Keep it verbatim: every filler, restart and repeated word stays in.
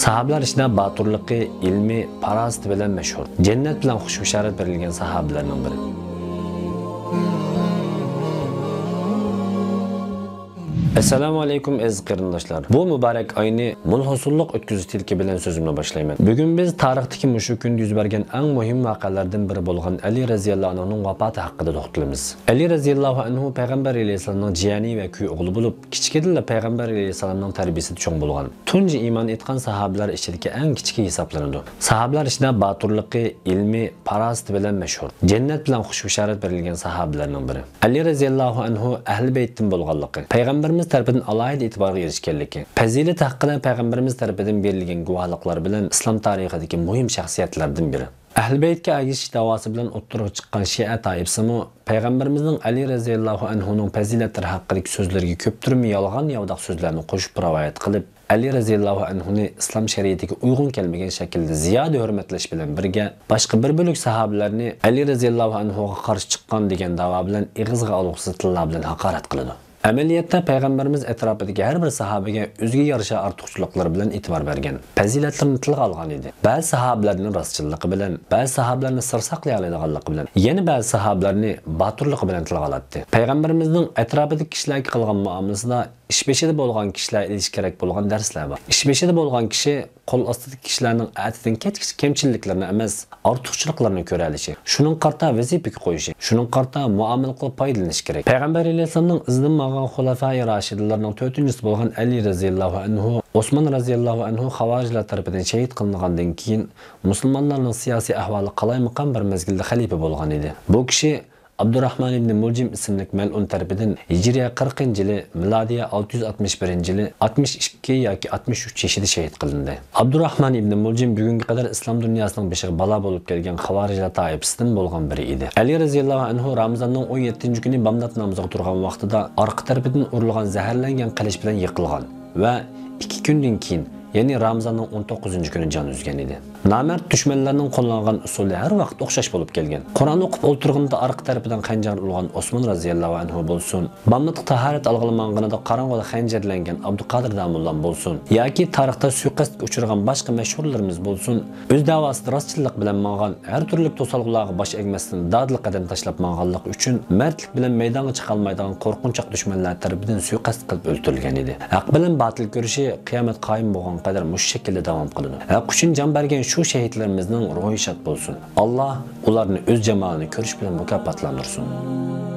ساھابىلەر ئىچىدە باتۇرلۇقى، ئىلمى، پاراسىتى بىلەن مەشھۇر، جەننەت بىلەن خۇش بېشارەت بېرىلگەن ساھابىلەرنىڭ بىرى. ئەسسالامۇ ئەلەيكۇم ئەزىز قېرىنداشلار. بۇ مۇبارەك ئاينى مول ھوسۇللۇق ئۆتكۈزۈش تىلىكى بىلەن سۆزۈمنى باشلايمەن. بۈگۈن بىز تارىختىكى مۇشۇ كۈندە يۈز بەرگەن ئەڭ مۇھىم ۋەقەلەردىن بىرى بولغان ئەلى رەزىياللاھۇ ئەنھۇنىڭ ۋاپاتى ھەققىدە توختىلىمىز. ئەلى رەزىياللاھۇ ئەنھۇ پەيغەمبەر ئەلەيھىسسالامنىڭ جىيەنى ۋە كۈيئوغلى بولۇپ، كىچىكىدىنلا پەيغەمبەر ئەلەيھىسسالامنىڭ تەربىيىسىدە چوڭ بولغان. تۇنجى ئىمان ئېيتقان ساھابىلەر ئىچىدىكى ئەڭ كىچىكى ھېسابلىنىدۇ. ساھابىلەر ئىچىدە باتۇرلۇقى، ئىلمى، پاراسىتى بىلەن مەشھۇر، جەننەت بىلەن خۇش بېشارەت بېرىلگەن ساھابىلەرنىڭ بىرى. ئەلى رەزىياللاھۇ ئەنھۇ ئەھلى بەيتتىن بولغانلىقى، پەيغەمبىرىمىز تەرىپىدىن ئالاھىدە ئېتىبارغا ئېرىشكەنلىكى، پەزىلىتى ھەققىدە پەيغەمبىرىمىز تەرىپىدىن بېرىلگەن گۇۋاھلىقلار بىلەن ئىسلام تارىخىدىكى مۇھىم شەخسىيەتلەردىن بىرى. ئەھلى بەيتكە ئەگىشىش دەۋاسى بىلەن ئوتتۇرىغا چىققان شىئە تائىپىسىمۇ پەيغەمبىرىمىزنىڭ ئەلى رەزىياللاھۇ ئەنھۇنىڭ پەزىلەتلىرى ھەققىدىكى سۆزلىرىگە كۆپتۈرمە يالغان-ياۋىداق سۆزلەرنى قوشۇپ رىۋايەت قىلىپ، ئەلى رەزىياللاھۇ ئەنھۇنى ئىسلام شەرىئىتىگە ئۇيغۇن كەلمىگەن شەكىلدە زىيادە ھۆرمەتلەش بىلەن بىرگە، باشقا بىر بۆلەك ساھابىلەرنى ئەلى رەزىياللاھۇ ئەنھۇغا قارشى چىققان دېگەن داۋا بىلەن ئېغىزغا ئالغۇسىز تىللار بىلەن ھاقارەت قىلىدۇ. ئەمەلىيەتتە پەيغەمبىرىمىز ئەتراپىدىكى ھەر بىر ساھابىگە ئۆزىگە يارىشا ئارتۇقچىلىقلار بىلەن ئېتىبار بەرگەن، پەزىلەتلىرىنى تىلغا ئالغان ئىدى. بەزى ساھابىلەرنى راستچىللىقى بىلەن، بەزى ساھابىلەرنى سىر ساقلىيالايدىغانلىقى بىلەن، يەنە بەزى ساھابىلەرنى باتۇرلۇقى بىلەن تىلغا ئالاتتى. پەيغەمبىرىمىزنىڭ ئەتراپىدىكى كىشىلەرگە قىلغان مۇئامىلىسىدا ئىش بېشىدا بولغان كىشىلەر ئېلىشى كېرەك بولغان دەرسلەر بار. ئىش بېشىدا بولغان كىشى قول ئاستىدىكى كىشىلەرنىڭ ئەتىدىن كەچكىچە كەمچىلىكلىرىنى ئەمەس، ئارتۇقچىلىقلىرىنى كۆرەلىشى، شۇنىڭغا قارىتا ۋەزىپىگە قويۇشى، شۇنىڭغا قارىتا مۇئامىلە قىلىپ پايدىلىنىشى كېرەك. پەيغەمبەر ئەلەيھىسسالامنىڭ ئىزىدىن ماڭغان خۇلەفائى راشىدىنلارنىڭ تۆتىنچىسى بولغان ئەلى رەزىياللاھۇ ئەنھۇ، ئوسمان رەزىياللاھۇ ئەنھۇ خاۋارىجلار تەرىپىدىن شېھىت قىلىنغاندىن كېيىن، مۇسۇلمانلارنىڭ سىياسىي ئەھۋالى قالايمىقان بىر مەزگىلدە خەلىپە بولغان ئىدى. بۇ كىشى ئابدۇراھمان ئىبنى مۇلجىم ئىسىملىك مەلئۇن تەرىپىدىن ھىجرىيە قىرىقىنچى يىلى، مىلادىيە ئالتە يۈز ئاتمىش بىرىنچى يىلى ئاتمىش ئىككى ياكى ئاتمىش ئۈچ يېشىدا شېھىت قىلىندى. ئابدۇراھمان ئىبنى مۇلجىم بۈگۈنگە قەدەر ئىسلام دۇنياسىنىڭ بېشىغا بالا بولۇپ كەلگەن خاۋارىجلار تائىپىسىدىن بولغان بىرى ئىدى. ئەلى رەزىياللاھۇ ئەنھۇ رامىزاننىڭ ئون يەتتىنچى كۈنى بامدات نامىزىغا تۇرغان ۋاقتىدا ئارقا تەرىپىدىن ئۇرۇلغان زەھەرلەنگەن قىلىچ بىلەن يىقىلغان ۋە ئىككى كۈندىن كېيىن، يەنى رامىزاننىڭ ئون توققۇزىنچى كۈنى جان ئۈزگەن ئىدى. نامەرد دۈشمەنلەرنىڭ قوللانغان ئۇسۇلى ھەر ۋاقىت ئوخشاش بولۇپ كەلگەن. قۇرئان ئوقۇپ ئولتۇرغىنىدا ئارقا تەرىپىدىن خەنجەر ئۇرغان ئوسمان رەزىياللاھۇ ئەنھۇ بولسۇن، بامداتقا تاھارەت ئالغىلى ماڭغىنىدا قاراڭغۇدا خەنجەرلەنگەن ئابدۇقادىر داموللام بولسۇن ياكى تارىختا سۇيىقەستكە ئۇچرىغان باشقا مەشھۇرلىرىمىز بولسۇن، ئۆز دەۋاسىدا راستچىللىق بىلەن ماڭغان، ھەر تۈرلۈك توسالغۇلارغا باش ئەگمەستىن دادىل قەدەم تاشلاپ ماڭغانلىقى ئۈچۈن مەردلىك بىلەن مەيدانغا چىقالمايدىغان قورقۇنچاق دۈشمەنلەر تەرىپىدىن سۇيىقەست قىلىپ ئۆلتۈرۈلگەن ئىدى. ھەق بىلەن باتىل كۈرىشى قىيامەت قايىم بولغانغا قەدەر مۇشۇ شەكىلدە داۋام قىلىدۇ. ھەق ئۈچۈن جان بەرگەن شۇ شېھىتلىرىمىزنىڭ روھى شاد بولسۇن. ئاللا ئۇلارنى ئۆز جامالىنى كۆرۈش بىلەن مۇكاپاتلاندۇرسۇن.